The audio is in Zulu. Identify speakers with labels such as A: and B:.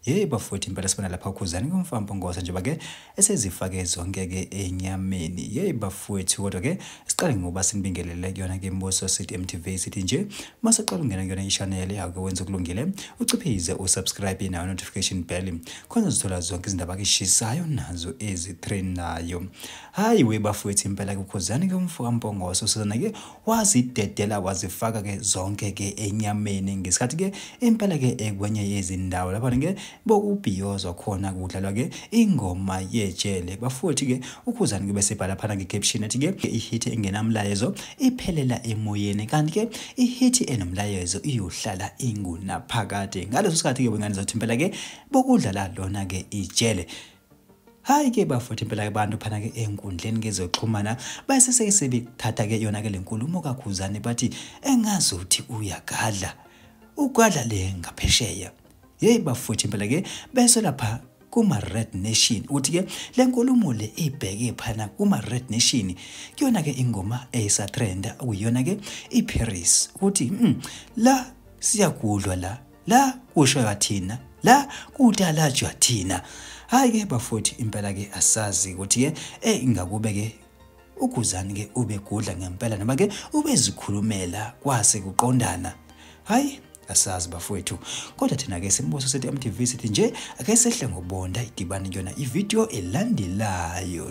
A: Yey bafowethu, impela sibona lapha uKhuzani kumfana Mpongose njengoba ke esezifake zonke ke enyameni. Yey bafowethu, kodwa ke siqale ngoba sinibingelele kuyona ke Mbuso City MTV, sithi nje masaqala ungena kuyona i-channel yakho, wenza okulungile, uciphize usubscribe nayo notification bell khona uzothola zonke izindaba eshisayo nazo ezitrendayo. Hayi we bafowethu, impela ke uKhuzani ke umfo kaMpongose usana ke wazidedela wazifaka ke zonke ke enyameni ngesikhathi ke impela ke ekwenye yezindawo lapha ke bokubhiyozwa khona kudlalwa ke ingoma yejele. Bafowethu ke uKhuzani ke besebhala phana nge-caption ethi ke ihit engenamlayezo iphelela emoyeni, kanti ke ihit enomlayezo iyohlala ingunaphakade. Ngaleso sikhathi ke bengane zathi impela ke bokudlala lona ke ijele. Hayi ke bafowethu, impela abantu phana ke enkundleni kezoxhumana base sebethatha ke yona ke lenkulumo kaKhuzani, bathi engazuthi uyagadla ugadla le ngaphesheya. Yey bafowethu, impela ke bese lapha kuma Red Nation uthi ke lenkulumo le ibheke phana kuma Red Nation kuyona ke ingoma eyisatrenda okuyiyona ke iParis, ukuthi la siyagudlwa, la kusho thina, la kutalajwa thina. Hayi ke bafowethu, impela ke asazi ukuthi ke ingakube ke uKhuzani ke ubegudla ngempela noma ke ubezikhulumela kwase kuqondana. Hayi asazi bafowethu, kodwa thina ke Simbuso City MTV sithi nje ake sehle ngobonda idibane kuyona ivideo elandelayo.